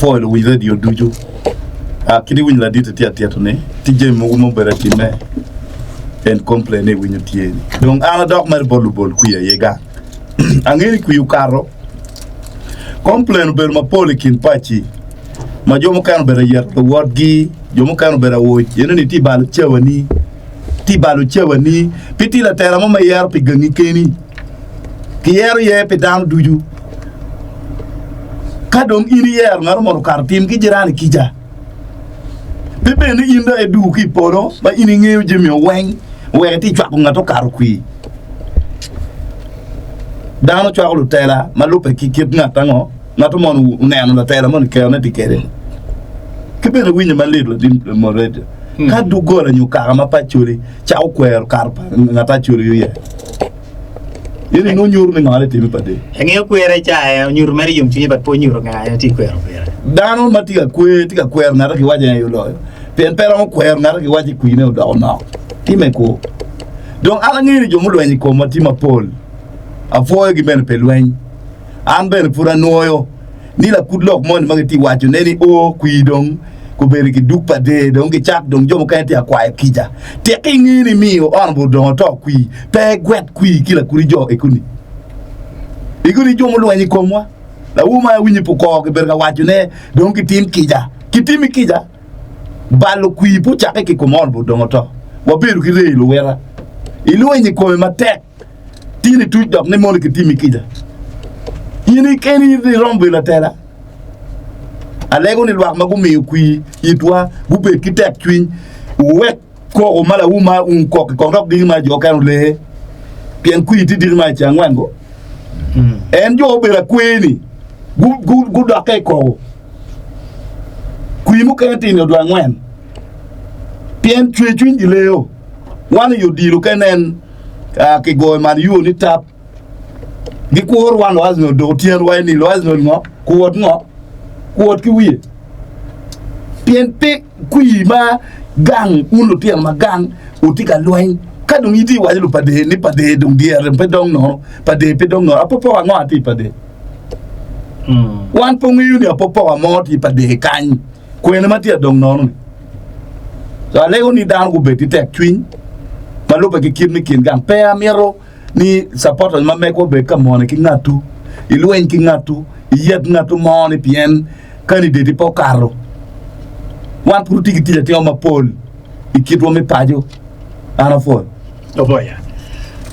Apwoyo luwiny redio ducu. Kit iwinyo ladit tye atito ni tye jami mogo ma obedo atime en complain ni iwinyo tye ni. Dong an adok mere bot lubol kwir aye gang. Angeyo ni kwir okato. Complain obedo mapol i kin paci ma jo mukene obedo ayeto luwotgi, jo mukene obedo awoc eno ni tye balo cawani, tye balo cawani pe tye latela mo ma iyero pi gangi keni. Kiyero iye pi dano ducu. Ka dong in iyero ngat mo okato, tim ki jirani kica. Pe bed ni in dong idugo ki i polo ma in ingeyo jami weng wek iti cwako ngat okato kwir. Dano cwako lutela ma lubbe ki kit ngat ango? Ngat mo oneno latela moni kerone tye kwede. Ki bene winyo malit latin moderator. Ka doggola nyo kaka ma pe Acholi cako kwero kato pa ngat Acholi oye. In inongo nyuto ni ngo aye timi pa dee. Angeyo kwere ca aye onyuto mere yomcwinye but pe onyuto nga aye tye kwero pire. Dano ma tye ka kwer tye ka kwero ngat ma kiwaco ni aye oloyo pien pe romo kwero ngat ma kiwaco ni kwine odoko nok. Time kwo. Dong an angeyo ni jo mulwenyo i komwa tye mapol. Apwoyogi bene pi lweny. An bene pud anwoyo. ni lakut lok moni ma gitye waco ne ni o kwir dong gubedo ki duk pa dee dong gicak dong jo mukene tye akwayo kica tek inge ni miyo honorable dong oto kwir pe gwet kwir ki lakudi jo ekuni ekuni jo mulwenyo i komwa lawu ma awinyo pukor gibedo ka waco ne dong gitim kica kitimi kica balo kwir pe ocakke ki kom honorable dong oto wabedo ki rei luwita ilwenyo i kome matek Tin ituc dok ni mono kitimi kica. In keni iromo bedo latela. Alego ni lwak ma gumiyo kwir itwa gubed ki tekcwiny, wuwek koko ma lawu ma um kok i kom dok diki ma jo okene olee, pien kwir tye diki ma i ceng angwen go. En jo obedo akwer-ni gudokke i koko. Kwir mukene tye i nino dwe angwen, pien cwercwiny gileo. Wan i odilo ka inen kigoyo man yo ni tap gikuro wan Luarsenal doko tyen wa ni Luarsenal ngo kuwot ngo kuwot ki wiye pien pe kwir ma gang un lutino ma gang wutye ka lweny ka dong itye iwaco lupader ni pader dong dyere pe dong nono pader pe dong nono apopoka ango atye i pader wan pe wangeyo ni apopoka mo tye i pader kany Kwene ma tye adong nono-ni. So alego ni dano gubed ki tek cwiny ma lubbe ki kit me kin gang. Pe amito ni supporters ma megwa obed ka mone ki ngatu, ilweny ki ngatu, iyet ngatu mo ni pien candidate pe okato. Wan pud watye ki tic atima mapol i kitwa me paco. An apwoyo. Oboya.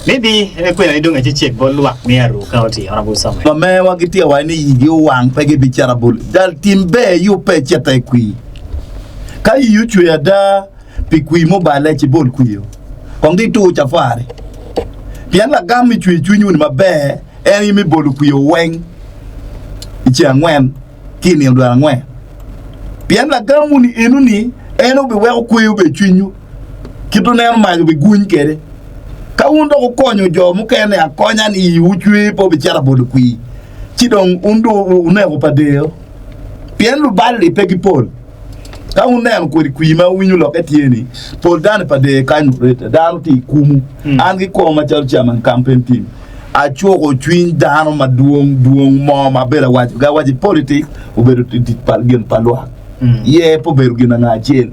Maybe eh, kwena ni dong ace cek bot lwak me Aruu County, Honorable Samuel. Ma mewa gitye waco ni igi owang pe gibicito abolo. Dal tim ber yubbe icito i kwir. Ka iyi ocwer ada pi kwir muballe ci bol kwir-o. Kong dong itur cafari. Pien lagam me cwer cwinywu-ni maber en aye me bolo kwir-o weng i ceng angwen. ki i nino dwar angwen. Pien lagamwu-ni eno-ni en obiweko kweyo bene cwinywu, kit wuneno mac obiguny kwede. Ka wun dok wukonyo jo mukene akonya ni iwu cwer pe wubicito abolo kwir, ci dong wun dong wuneko pa deyo, pien lubal-li pe gipol. Ka wuneno kodi kwir ma wuwinyo lokke tye-ni, pol dano i pa deyo kany orete, dano tye i kumu. An kikoma macalo chairman campaign team, acuko cwiny dano madwong dwong mo ma abedo awaco gi awaci politics obedo tic pa gin pa lwak ye pe obedo gin anga acel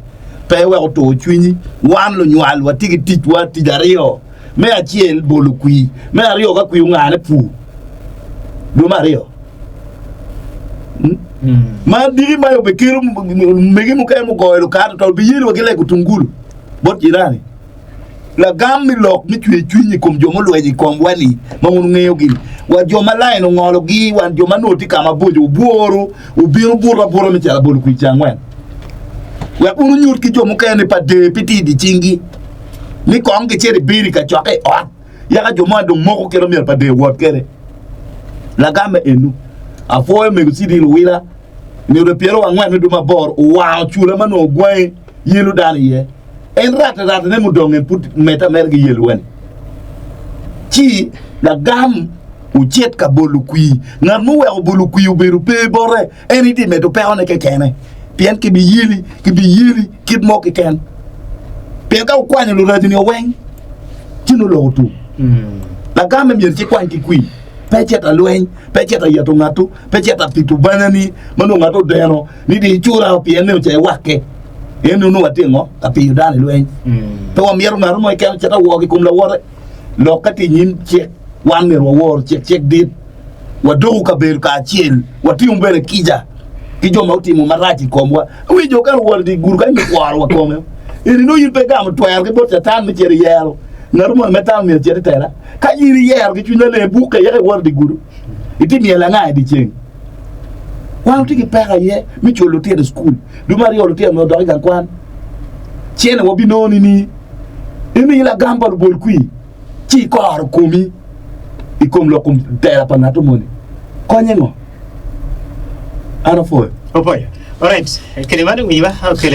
pe wek otur cwinyi wan lunywal watye ki ticwa tic aryo me acel bolo kwir me aryo ka kwir ongane pur dwe me aryo ma diki ma obekelo mege mukene mugoyo lukato to biyelo wa ki lego tungulu bot jirani Lagam me lok me cwer cwiny i kom jo mulwenyo i komwa-ni ma wun wungeyogi-ni, wa jo ma lain ongologi, wa jo ma nongo tye ka maboco, wubworo, wubino buto abuta me cito abolo kwir cangwen, wek wun wunyut ki jo mukene ni pa der pe tye i dye cinggi, ni kong gicit ibedo i kacokke i ot, yaka jo mo dong moko kit ma myero pa der owot kwede. Lagamme enu, Apwoyo mego CD Luwila, nino pyerangwen me dwe me aboro owango cula ma nongo ogwangi yelo dano iye. En rate ratene mudong en pud medde ameda ki yelo weni. Ci lagam ocit ka bolo kwir. Ngat muweko bolo kwir obedo pe bote, en itye medo pekone kekene. Pien kibiyeli, kibiyeli kit mo keken. Pien ka wukwanyo luraco-ni weng, ci nongo lok otum. Lagamme myero ci kwany ki kwir. Pe icit alweny, pe icit ayeto ngatu, pe icit apito banyani ma nongo ngat odeno ni dong icula pien ni oca iwakke. En nongo watye ngo? Ka piyo dano i lweny. Pe wamito ngat mo keken ocit awor i kom lawote. Lokke tye i nyim cik, wan myero wawor cik, cik dit. Wadoku kabedo kacel, watimo bene kica ki jo ma otimo marac i komwa. Awinyo jo okene owot i dye gudo kany me kworo wa kome. Eni nongo in pe igamo twero ki bot Catan me cito iyero ngat moni ma itamo myero ocit i tela. Ka in iyero ki cwiny maleng, bukke yaka iwot i dye gudo. Itye myel anga i dyeceng? Wan watye ki peko aye me culo lutino i cukul. Dwe me aryo lutino myero odok i gang kwan. Cene wabinongo ni eni aye lagam pa lubol kwir ci ikoro komi i kom lok kom tela pa ngat moni. Konye ngo? An apwoyo. Opwoyo. Alright, kede man wiwa okele.